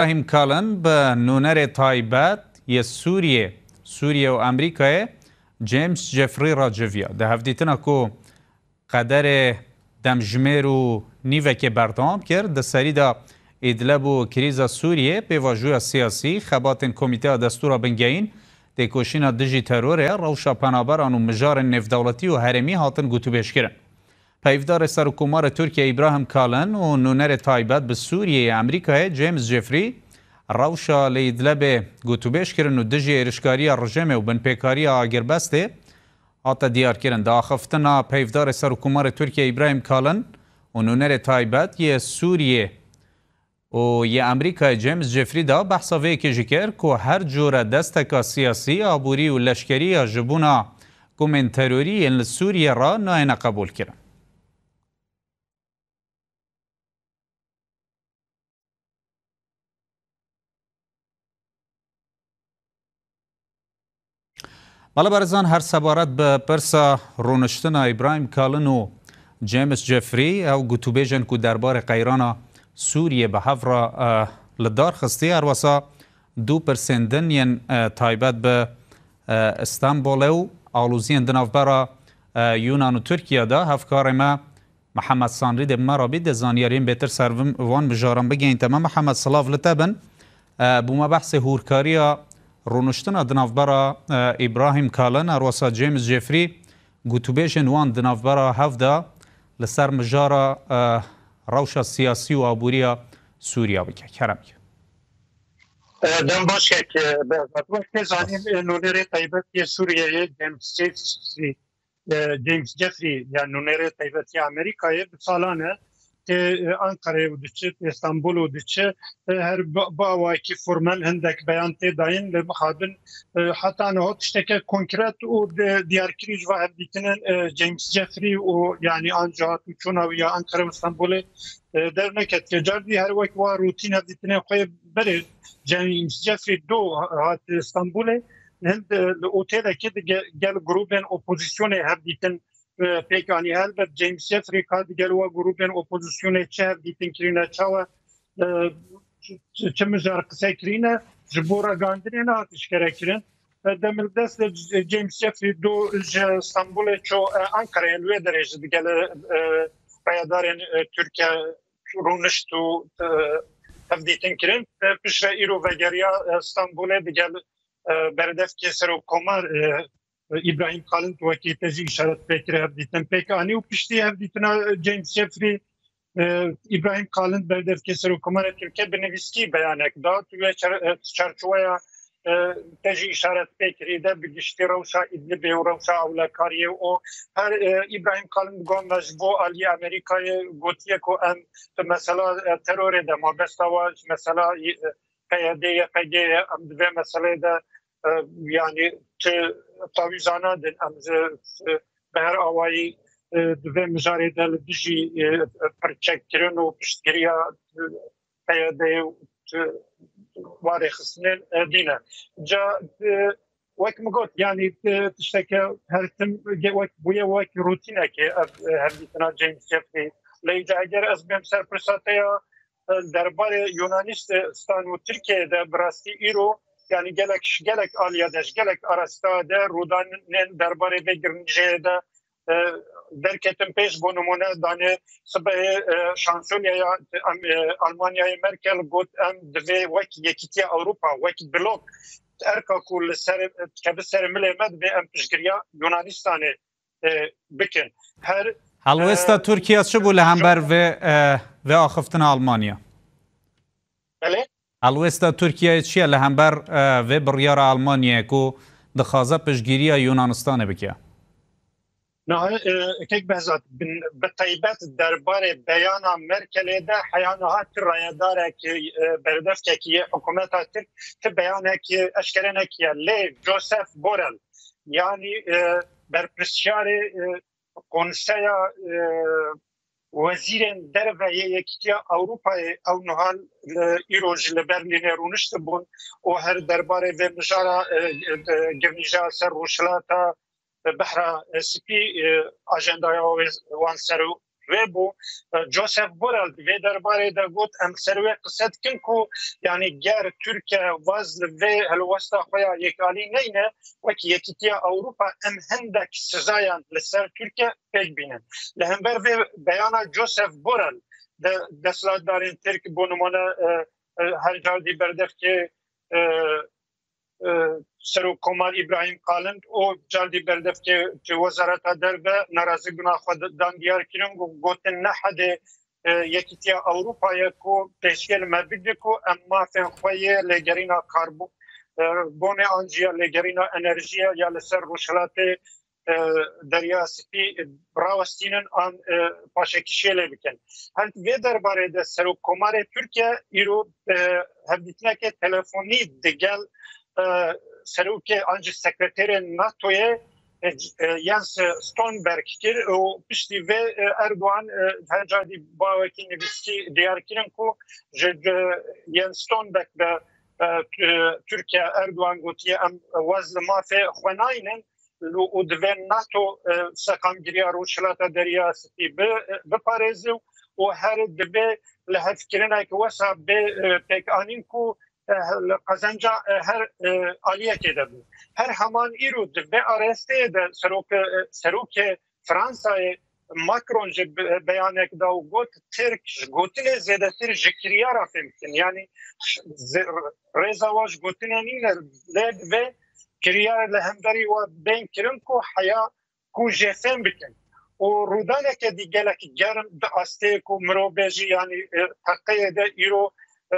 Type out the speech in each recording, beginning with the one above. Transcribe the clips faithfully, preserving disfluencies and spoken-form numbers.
Îbrahîm Kalin bi nûnerê taybet yê Sûriyê, Sûriye û Amerîkayê James Jeffrey re civiya. Di hevdîtina ku qederê demjimêr û nîvekê berdewam kir, di serî de Îdleb û krîza Sûriyê, pêvajoya siyasî, xebatên Komîteya Destûra Bingeyîn, têkoşîna dijî terorê, rewşa penaberan û mijarên nêvdewletî û herêmî hatin gotûbêjkirin. Peyvdarê Serokkomarê Tirkiye Îbrahîm Kalin û nûnerê taybet bi Sûriyeyê Amerîkayê James Jeffrey rewşa li Îdlebê gotûbêj kirin û dijî êrişkariya rejêmê û binpêkariya agirbestê hate diyarkirin. Di axiftina peyvdarê Serokkomarê Tirkiye Îbrahîm Kalin û nûnerê taybet yê Sûriyê û yê Amerîkayê James Jeffrey da behsa vê yekê jî kir ku her cure desteka siyasî, aborî û leşkerî ya ji bona komên terorî yên li Sûriyê re nayêne qebûlkirin. Bala Barizan, her sebaret bi pirsa rûniştina Îbrahîm Kalin û James Jeffrey, ew gotûbêjên ku derbarê qeyrana Sûriyê bi hev re, eh, li dar xistî, her wesa du pirsên din yên, eh, taybet bi, eh, Stenbolê û aloziyên di navbera, eh, Yunan û Tirkiye de hevkarê me Mihemed Sanrî dê bi me re bî, dê zanyariyên bêtir ser vim-, van mijaran bigihînte me. Mihemed, silav li te bin. E, bû me behsê hûrkariya rûniştina di navbera, e, Îbrahîm Kalin, her wesa James Jeffrey, gotûbêjên wan di navbera hev de li ser mijara, e, rewşa siyasî û aboriya Sûriya bike. Kerem ke. E, dem baş kek, e, Behzat. Wek tê zanîn, e, nûnerê taybet yê Sûriyeyê, James Jeffrey, e, James Jeffrey, yani nûnerê taybet yê Amerîkayê, bi salan e tê, e, Ankarayê û diçi, tê Stenbol û diçi, e, her bi, bi awayekî formel hindek beyan tê dayîn, lê mixabin, e, heta niha tişteke konkret û di-, diyarkirî ji va hevdîtinên, e, James Jeffrey û yani anca hat û çûna wî ya Ankara û Stenbolê, e, derneketiye. Cardî her wek wa rûtîn hevdîtinên xwe yê berê James Jeffrey do hat Stenbolê, hind, e, li otelekê di ge-, gel grûbên opozisyonê hevdîtin, e, pêk anî. Helbet James Jeffrey ka digel wa grûbên opozisyonê çi hevdîtin kirîne, çawa, e, çi, çi, çi mijar qise kirîne, ji bo ragihandinê nehat eşkere kirin. E, demildest de James Jeffrey do ji Stenbolê ço, e, Ankarayê, li wê derê jî digel, e, rayedarên, e, Tirkiye rûnişt û, e, hevdîtin kirin. E, piştre îro vegeriya, e, Stenbolê digel, e, berdevkê Serokkomar, e, Îbrahîm Kalin wekî te jî îşaret pê kir hevdîtin pêk anî û piştî hevdîtina James Jeffrey, e, Îbrahîm Kalin berdevkê Serokkomarê Tirkiye bi nivîskî beyanek da. Tu wê çer-, e, çarçoweya, e, te jî îşaret pê kirî de bi giştî rewşa Îdlibê û rewşa ewlekariyê û her, e, Îbrahîm Kalin digot me ji bo aliyê Amerîkayê gotiye ku em di mesela, e, terorê de mabesta wa ji mesela, e, P Y D, Y P G ye, em di vê meseleyê de, e, yani ti tawîza nadin, em ji, e, bi her awayî, e, di vê mijarê de li dijî, e, pirçekkirin û piştgiriya, e, P Y D û, e, warêxistinên, e, dî ne. Ca, e, wek min got, yani, e, tişteke her tim ge-, wek bûye wek rûtînekê ev, e, hevdîtina James Jeffrey. Lê îca eger ez bêm ser pirsa te ya, e, derbarê Yunanistan û Tirkiyeyê de bi rastî îro, yani gelek, gelek aliya de, ji gelek arasta de rûdanên derbarê vê girnîjeyê de, e, derketin pêş, bo nimûne danê sibehê, e, şansolyeya em, e, Almanyayê Merkel got, em divê wek Yekîtiya Ewropa, wek blok, erka ku li ser, dikeve ser milê me, divê em piştgiriya Yunanistanê, e, bikin. Her, Helwesta e, Tirkiye çi bû li hember vê, e, vê axiftina Almanya? Belê? Helwesta Tirkiyeyê çi ye li hember, e, vê biryara Almanyayê ku dixwaze piştgiriya Yunanistanê bike? Niha, e, kek Behzat, bin-, bi taybet derbarê beyana Merkelê de heya niha ti rayedarek, e, berdevkekî yê hikûmeta Tirk ti beyanek, e, eşkere nekiye. Lê Joseph Borrell, yanî, e, berpirsiyarê, e, Konseya, e, Wezîrên Derve yê Yekîtiya Ewropayê ew niha li, îro jî li Berlînê rûniştibûn û her derbarê vê mijara, e, e, girnîja ser Rojhilata, e, Behra, e, Spî, e, ajendaya wê, wan ser û wê bû. E, Joseph Borrell di vê derbarê de got, em ser wê qise dikin ku, yanî ger Tirkiye waz li vê helwesta xwe ya yekalî neyne, wek Yekîtiya Ewropa em hindek sizayan li ser Tirkiye pêk bînin. Li hember vê beyana Joseph Borrell de desthilatdarên Tirk, bo nimûne, e, e, her cardî berdevkê, e, e, Serokkomar Îbrahîm Qalin û cardî berdevkê Wezareta Derve nerazîbûna xwe dan diyar kirin û gotin, ne hedê, e, Yekîtiya Ewropa ye ku pêşiyê li me bigre ku em mafên xwe yê lêgerîna karbonê an jî ya lêgerîna enerjiyê ya li ser Rojhilatê, e, Derya Spî rawestînin an, e, paşekişiyê lê bikin. Her vê derbarê de Serokkomarê Tirkiye îro, e, hevdîtineke telefonî digel, e, serokê an jî sekreterê NATOyê, e, e, Jens Stoltenberg kir û piştî vê, e, Erdogan, e, her cardî bawekî nivîskî diyar kirin ku ji, e, Jens Stoltenberg de, e, Tirkiye Erdogan gotiye, em wez li mafê xwe naynin û divê NATO, e, seqamgiriya Rojhilata Derya Spî bi, biparêze û her divê lihevkirinek wesa bê, e, pêkanîn ku, e, li qezenca, e, her, e, aliyekê de bû. Her heman îro di vê aresteyê de serok, e, serokê Fransayê Macron jî be-, beyanek da û got, Tirk ji gotinê zêdetir ji kiryara fêm dikin. Yanî ş-, ze-, rêza wa ji gotinê nîne, lê divê kiryar li hemberî we bên kirin ku heya ku jê fêm bikin. Û rûdaneke dî gelek germ di astê ku mirov bêjî, yanî, e, teqeyê de îro, e,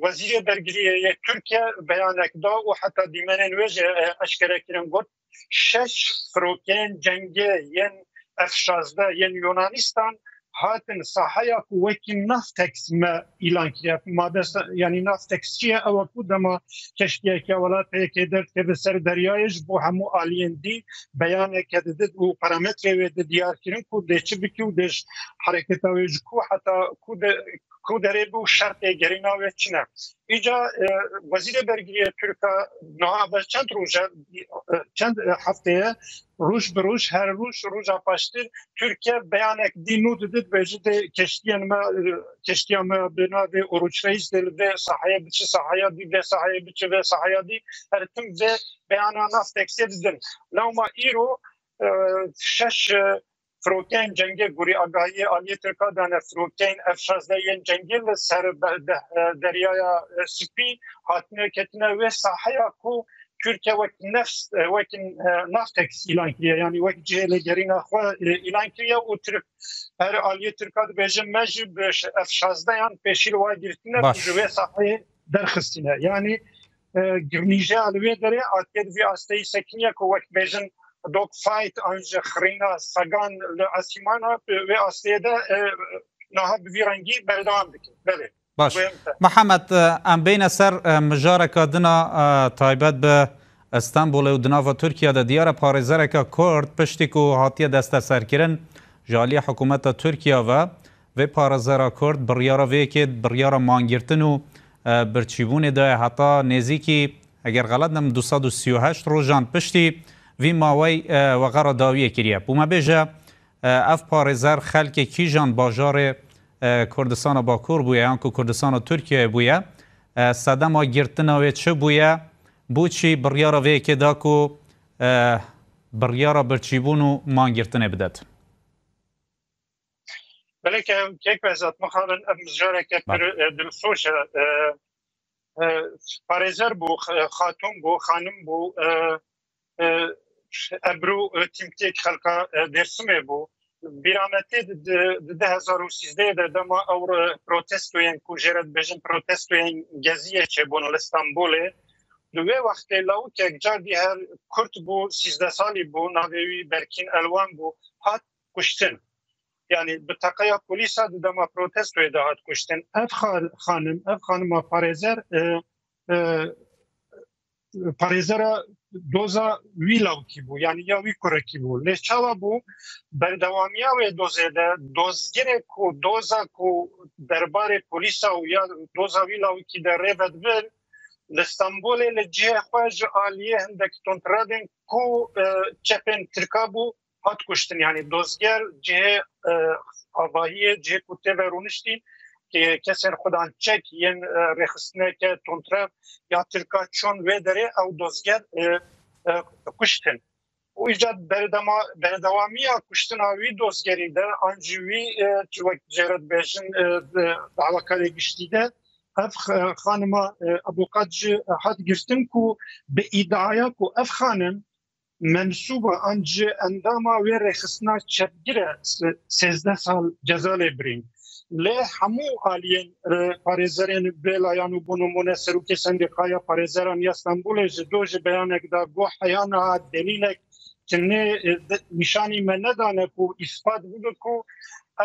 Wezîrê Bergiriyê yê Tirkiye beyanek da û heta dîmenên wê jî, e, eşkere kirin, got, şeş firokeyên cengê yên F şazdeh yên Yunanistan hatin sahaya ku wekî Navtex me îlan kiriye. Mabesta, yanî Navtex çi ye? Ew e ku dema keştiyeke welateyekê derdikeve ser deryayê, ji bo hemû aliyên dî beyaneke didit û parametrê wê di diyar kirin ku dê çi bikî û dê ji hereketa wê ji ku heta ku de, ku derê bû, şertê gerîna wê çi ne. Îca, e, Wezîrê Bergiriyê Tirka niha ve çend roj e, e, çend, e, hefteye, roj bi roj, her roj, roja paştir Tirkiye beyanek dî nû didit, dibêjit, dê keştiyên me, e, keştiya me bi navê Oruç Reis dê li vê saheyê biçi sahaya dî, vê saheyê biçi vê sahaya dî, her tim vê beyana Navtexê didin. Lewma îro, e, şeş, e, firokeyên cengê, gorî agahiyê aliyê Tirka dane, firokeyên F şazdeh yên cengê li ser be-, de-, e, Deryaya, e, Spî hatine ketine wê saheya ku Tirkiye wek nefs, e, wek, e, Navtex îlan kiriye, yanî wek cihê lêgerîna xwe, e, îlan kiriye û Tirk her aliyê Tirka dibêje, me jî bi ş-, F şazdeh yan pêşî li wa girtine ku Baş. ji wê saheyê derxistine. Yanî, e, girnîjeya li wê derê hatiye di vî asteyî sekiniye ku wek bêjin dog fight an jî xirîna segan li esîmana, bi wê asteyê de, e, niha bi vî rengî berdewam dike. Belê. Baş. Wê te. Mihemed, e, em bêne ser, e, mijareka din a, e, taybet bi Stenbolê û di nava Tirkiye de diyar e parêzereke Kurd piştî ku hatiye desteserkirin ji aliyê hikûmeta Tirkiye ve, vê parêzera Kurd biryara vê yekê, biryara mangirtin û, e, birçîbûnê daye heta nêzîkî, eger xelet nebim, du sed û sî û heşt rojan piştî vî mawey, e, wexera dawiyê kiriye. Bû me bêje, e, ev parêzer xelkê kîjan bajarê, e, Kurdistana Bakur bûye, yan ku Kurdistana Tirkiyeyê bûye, e, sedema girtina wê çi bûye, bo çî biryara vê yekê da ku, e, biryara birçîbûn û mangirtinê bidet? Belê ke kek Behzat mixabin, ev mijareke pir, Belê. e, dilxweş e. E, e, parêzer bû, x-, e, xatûn bû, xanim bû, e, e, ebru, e, tîmkek xelka, e, Dêrsimê bû. Bîra me tê di, di, di du hezar û sîzdeh de dema ew re-, protestoyên ku jê re dibêjin protestoyên Geziyê çêbûn li Stenbolê. Di wê wextê lawikek cardî her kurt bû, sîzdeh salî bû, navê wî Berkîn Elwan bû, hat kuştin. Yanî bi teqeya polîsa di dema protestoyê de hat kuştin. Ev xal-, xanim, ev xanima parêzer, e, e, parêzera doza wî lawikî bû, yanî ya wî kurekî bû. Lê çawa bû? Berdewamiya wê dozê de, dozgirê ku, doza ku derbarê polîsa û ya doza wî lawikî de rê vedibir, li Stenbolê li cihê xwe ji aliyê hindek tundradên ku, e, çepên Tirka bû, hat kuştin. Yanî dozger cihê e, avahiyê, cihê ku tê ve rûniştîn, ke-, kesên xudan çek yên e, rêxistineke tundrev ya Tirka çûn wê derê, ew dozger e, e, kuştin. Û îca berdema-, berdewamiya kuştina wî dozgerî de an jî wî e, wek jê re dibêjin e, e, alakadê giştî de ev x-, xanima e, avûkat jî hat girtin ku bi îdiaya ku ev xanim mensûba an ji endama wê rêxistina çepgir e, se-, sêzdeh sal ceza lê birîn. Lê hemû aliyên, e, parêzerên vê layan û bo nimûne serokê sendîkaya parêzeran ya Stenbolê ji do ji beyanek da got, heya niha delîlek tune, e, de-, nîşanî me nedane ku îspat bibe ku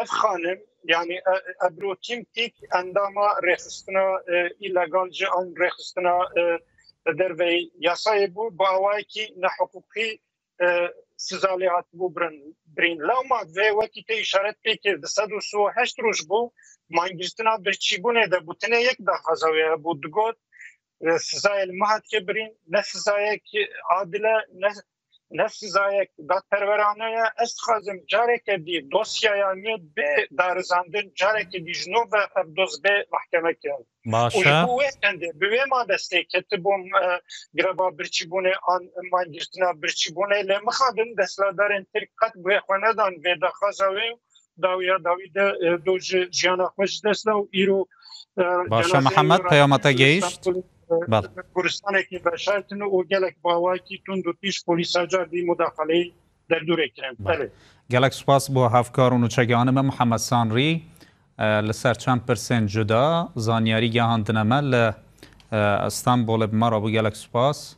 ev xanim, yanî, e, Ebru Timtik endama rêxistina, e, îlegal ji an rêxistina, e, li derveyî yasayê bû, bi awayekî nehiqûqî e, siza lê hatibû birin-, birîn. Lewma vê wekî te îşaret pê kir, di sed û sî û heşt roj bû, mangirtina birçîbûnê de bû, tenê yek daxwaza wê hebû, digot, e, sizayê li me hatiye birîn, ne sizayek adil e, ne, ne sizayek dadperwerane ye. Ez dixwazim careke dî dosyaya me bê darizandin, careke dî ji nû ve ev doz bê mahkeme kirin. Baş e. Û ji bo wê çendê bi wê mabestê ketibûm, e, greva birçîbûnê an mangirtina birçîbûnê, lê mixabin desthilatdarên Tirk qet guhê xwe nedan vê daxwaza wê û dawiya dawî de, e, do ji jiyana xwe ji dest da û îro, e, Baş e, cenazeyê Mihemed, wê peyama te rastî gihîşt. Stenbolê, e, Bel. Goristanekê veşartin û gelek bi awayekî tund û tîj polîsa car dî mudaxaleyî derdûrê kirin. Bel. Belê. Gelek spas bo hevkar û nûçegihanê me Mihemed Sanrî. E, li ser çend pirsên cuda zanyarî gehandine me li, e, Stenbolê bi me re bû. Gelek spas.